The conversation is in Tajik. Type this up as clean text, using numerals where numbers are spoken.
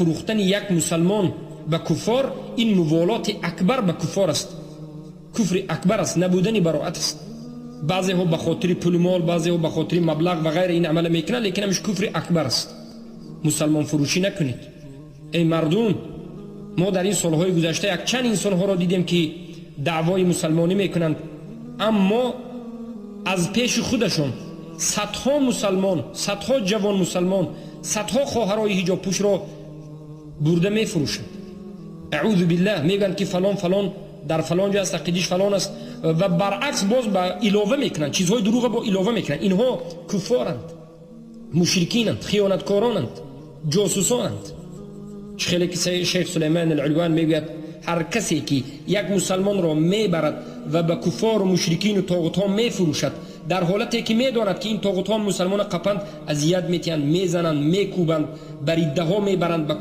Фурӯхтани як мусалмон ба куффор, ин муволоти акбар ба куффор аст, куфри акбар аст, набудани бароат аст. Баъзеҳо ба хотири пулу мол, баъзеҳо ба хотири маблағ ва ғайра ин амала мекунанд, лекин ҳамиш куфри акбар аст. Мусалмонфурӯшӣ накунед, эй мардум. Мо дар ин солҳои гузашта якчанд инсонҳоро дидем, ки даъвои мусалмонӣ мекунанд, аммо аз пеши худашон садҳо мусалмон, садҳо ҷавон мусалмон, садҳо хоҳарои ҳиҷобпӯшро бурда мефурӯшанд. Аъузу биллаҳ. Мегӯянд, ки фалон фалон дар фалон ҷо аст, ақидиш фалон аст ва баръакс боз ба илова мекунанд, чизҳои дурӯға бо илова мекунанд. Инҳо куффоранд, мушрикинанд, хиёнаткоронанд, ҷосусонанд. Чӣ хеле ки шейх Сулайман Алулван мегӯяд: ҳар касе ки як мусалмонро мебарад ва ба куффору мушрикину тоғутҳо мефурӯшад, дар ҳолате ки медонад, ки ин тоғутҳо мусалмона қапанд, азият метиҳанд, мезананд, мекӯбанд, ба риддаҳо мебаранд, ба